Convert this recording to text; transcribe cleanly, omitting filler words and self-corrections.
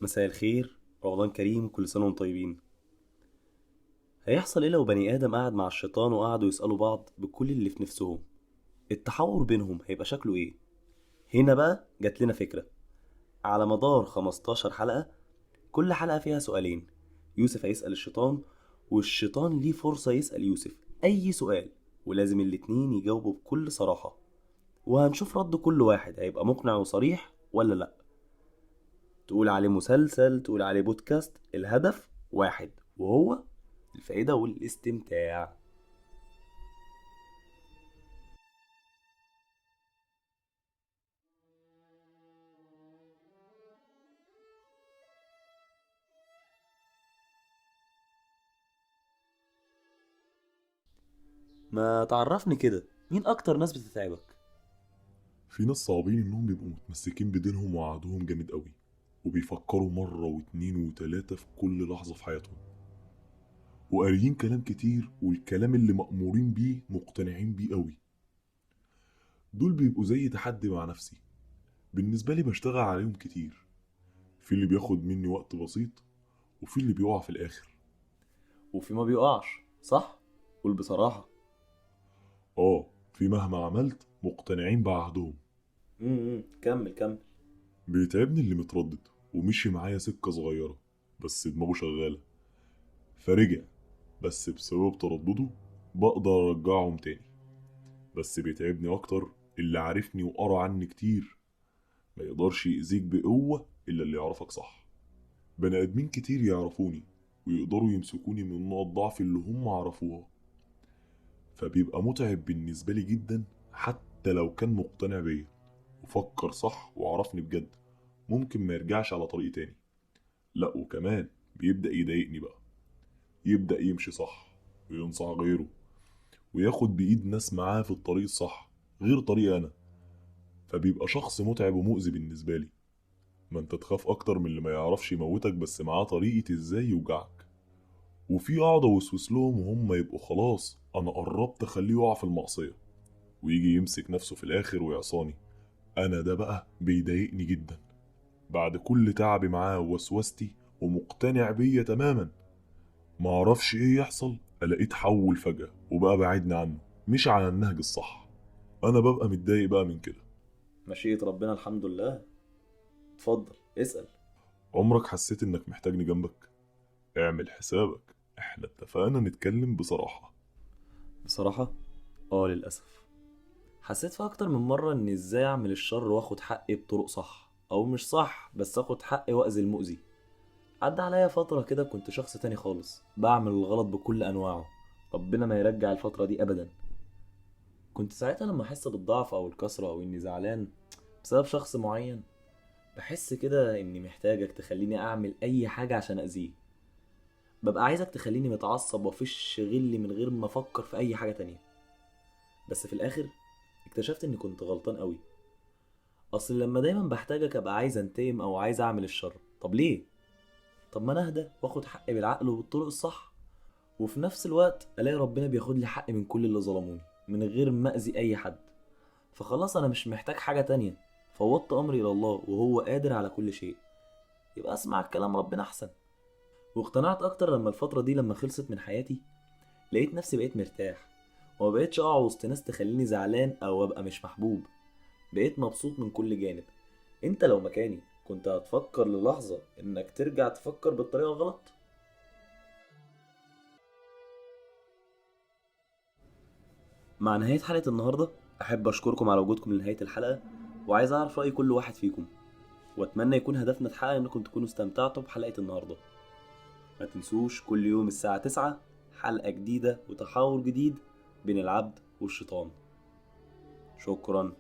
مساء الخير، رمضان كريم، كل سنة وانتم طيبين. هيحصل ايه لو بني آدم قعد مع الشيطان وقعدوا يسألوا بعض بكل اللي في نفسهم؟ التحاور بينهم هيبقى شكله ايه؟ هنا بقى جات لنا فكرة. على مدار 15 حلقة، كل حلقة فيها سؤالين. يوسف هيسأل الشيطان، والشيطان ليه فرصة يسأل يوسف أي سؤال، ولازم الاتنين يجاوبوا بكل صراحة، وهنشوف رد كل واحد هيبقى مقنع وصريح ولا لأ. تقول عليه مسلسل، تقول عليه بودكاست، الهدف واحد وهو الفائدة والاستمتاع. ما تعرفني كده، مين أكتر ناس بتتعبك؟ في ناس صعبين إنهم بيبقوا متمسكين بدينهم وعهدهم جامد قوي، وبيفكروا مرة واتنين وتلاتة في كل لحظة في حياتهم، وقاريين كلام كتير، والكلام اللي مأمورين بيه مقتنعين بيه قوي. دول بيبقوا زي تحدي مع نفسي، بالنسبة لي بشتغل عليهم كتير. في اللي بياخد مني وقت بسيط، وفي اللي بيقع في الآخر، وفي ما بيقعش، صح؟ قول بصراحة. في مهما عملت مقتنعين بعهدهم. كمل كمل. بيتعبني اللي متردد ومشي معايا سكة صغيرة بس دماغه شغالة فرجع، بس بسبب تردده بقدر ارجعهم تاني. بس بيتعبني اكتر اللي عارفني وقرا عني كتير، ما يقدرش يأذيك بقوة الا اللي يعرفك صح. بني ادمين كتير يعرفوني ويقدروا يمسكوني من نقط ضعف اللي هم عرفوها، فبيبقى متعب بالنسبة لي جدا. حتى لو كان مقتنع بيا وفكر صح وعرفني بجد، ممكن ما يرجعش على طريق تاني. لا، وكمان بيبدأ يضايقني بقى، يبدأ يمشي صح وينصح غيره وياخد بإيد ناس معاه في الطريق الصح غير طريقي أنا، فبيبقى شخص متعب ومؤذي بالنسبة لي. ما انت تخاف أكتر من اللي ما يعرفش يموتك، بس معاه طريقة إزاي يوجعك. وفي قاعدة وسوس لهم وهم يبقوا خلاص أنا قربت أخليه يقع في المعصية، ويجي يمسك نفسه في الآخر ويعصاني. أنا ده بقى بيضايقني جدا، بعد كل تعبي معاه ووسوستي ومقتنع بيا تماما، ما اعرفش ايه يحصل، الاقيه اتحول فجأة وبقى بعدني عنه، مش على النهج الصح. انا ببقى متضايق بقى من كده. مشيئة ربنا الحمد لله. اتفضل اسأل. عمرك حسيت انك محتاجني جنبك؟ اعمل حسابك، احنا اتفقنا نتكلم بصراحة. بصراحة للأسف حسيت في اكتر من مرة ان ازاي اعمل الشر واخد حقي بطرق صح او مش صح، بس اخد حقي واذي المؤذي. عدى عليا فترة كده كنت شخص تاني خالص، بعمل الغلط بكل انواعه، ربنا ما يرجع الفترة دي ابدا. كنت ساعتها لما احس بالضعف او الكسرة او اني زعلان بسبب شخص معين، بحس كده اني محتاجك تخليني اعمل اي حاجة عشان اذيه. ببقى عايزك تخليني متعصب وافش غلي من غير ما افكر في اي حاجة تانية. بس في الاخر اكتشفت اني كنت غلطان قوي. اصل لما دايما بحتاجك ابقى عايز انتقم او عايز اعمل الشر، طب ليه؟ طب ما انا اهدى واخد حقي بالعقل وبالطرق الصح، وفي نفس الوقت الاقي ربنا بياخد لي حقي من كل اللي ظلموني من غير ما اذي اي حد. فخلاص انا مش محتاج حاجة تانية، فوضت امري الى الله وهو قادر على كل شيء، يبقى اسمع كلام ربنا احسن. واقتنعت اكتر لما الفترة دي لما خلصت من حياتي، لقيت نفسي بقيت مرتاح وما بقيتش اقع وسط ناس تخليني زعلان او ابقى مش محبوب. بقيت مبسوط من كل جانب. انت لو مكاني كنت هتفكر للحظة انك ترجع تفكر بالطريقة غلط؟ مع نهاية حلقة النهاردة احب اشكركم على وجودكم لنهاية الحلقة، وعايز اعرف رأي كل واحد فيكم، واتمنى يكون هدفنا اتحقق انكم تكونوا استمتعتوا بحلقة النهاردة. ما تنسوش كل يوم الساعة 9 حلقة جديدة وتحاور جديد بين العبد والشيطان. شكرا.